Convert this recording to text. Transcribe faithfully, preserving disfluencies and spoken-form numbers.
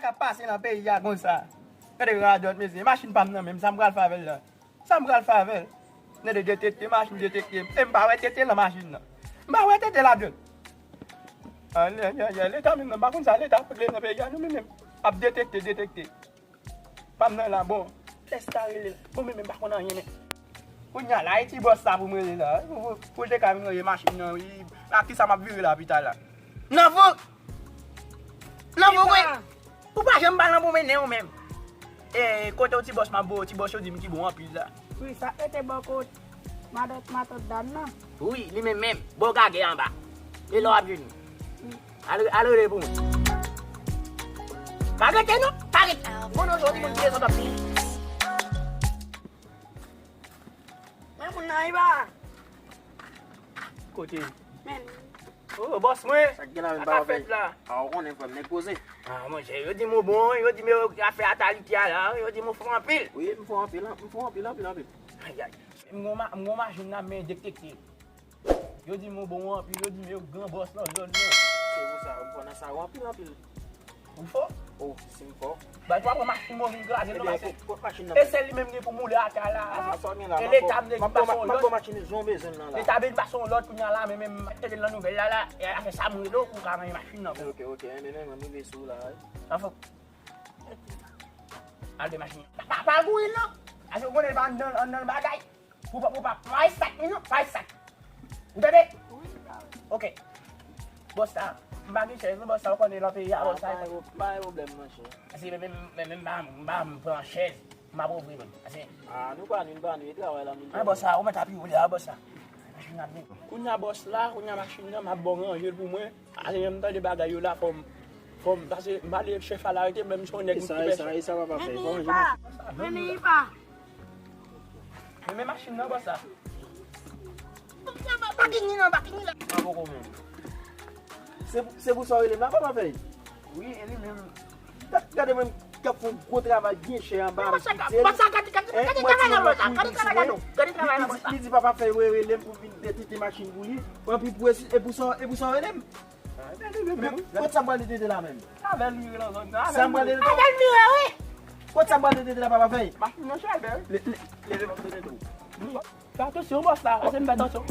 K ap pase nan peyi a konsa. Gade radòt, mesye. Machin pa m nan menm. Sa m pral fè avè l la? Sa m pral fè avè l? Nèg detekte, machin detekte. E m pa wè tete nan machin nan. M pa wè tete ladan l. Ay, ay, ay, ay, Leta menm nan, m pa konn sa Leta ap regle nan peyi a, nou menm menm. Ap detekte, detekte. Pa m nan la, bon. Tès ta rele l. Bon, men, men, m pa konn anyen, men. Kounye a la, e ti bòs sa pou m rele la. Pou, pou, pou l te ka vin rele machin nan, wi. Ak kisa m ap vire lapital la? Nan vou! Nan vou, wi! Ou pa janm pale nan bon mennen ou menm. E, kote w ti bòs m ap voye w, ti bòs yo di m ki bon anpil la. Wi, sa rete bò kot matant, matant dam nan. Wi, li menm menm. Bò gagè anba. E lè w ap vini. Al, al rele pou mwen. Pa rete non, pa rete. Bon, non, jodi moun ki desann ap vini. Men moun nan, li pa. Kote? Men. Oh, bòs mwen. Sa k gen la menm, sa k ap fèt la? A, ou konnen, frè m, nèg poze. Ah, monchè, yo di m ou bon, yo di m yo afè a taliki a la, yo di m ou fò anpil. Wi, m fò anpil, m fò anpil, anpil, anpil. Ay, ay. M gon ma-, m gon machin la, men detekte. Yo di m ou bon anpil, yo di m yo gran bòs nan zòn nan. Se pou sa, m fò nan sa yo anpil, anpil. Ou fò? Oh, si m fò. Bay, w ap pran machin mwen vin kraze l nan machin. Kot machin nan? E sèl li menm gen pou moule atè a la. E Leta vle vin pase yon lòd. Leta vle vin pase yon lòd kounye a la, men menm tande l nan nouvèl la, la, e afè sa m rele w pou w ka ranyen machin nan pou. Ok, ok, enben men mwen rive sou ou la, wi. Anfen. Al de machin. Pa, pa, pa gouye l non. Paske w konnen l pa anndan, anndan bagay. Pou pa, pou pa, pa estak li non, pa estak. Ou tande? Ok. Bòs la, m pa gen chèz non, bòs la, ou konnen nan peyi a, bòs la. Pa gen pwoblèm, monchè. Paske men, men, men, m pa, m pa, m pran chèz, m ap ouvri menm. Paske. Ah, nou pa nou, nou pa nou, e travay la nou. Ah, bòs la, ou mèt apiye w la, bòs la. Machin ap vin. Kounye a bòs la, kounye a machin nan, m ap bon ranje l pou mwen. Ale, m tande bagay yo la, fò m, fò m, paske m ale chèf a l arete, men m se yon nèg ki pèse. E sa, e sa, e sa, papa fè. Fò ranje machin. Men li pa. Men, men machin nan, bòs la. Pa fini non, pa fini la. Pa poko menm. Se, se pou sa w rele m la, papa fè. Wi, e li menm. Gade mwen k ap fè yon gwo travay byen chè anba. Bòs sa, bòs sa, gade, gade, gade travay la, bòs sa, gade travay la, non. Gade travay la, bòs sa. Li di papa fè rele m pou vin detete machin pou li. Anpi pou e pou sa, e pou sa w rele m. Kot sa m pral detete la menm? Avè l li rele nan zòn nan. Sa m pral detete? Avè l li rele, wi. Kot sa m pral detete la, papa fè? Machin nan chè, bè. Leve, leve, m ap detete w. Fè atansyon, bòs la, ase m fè atansyon.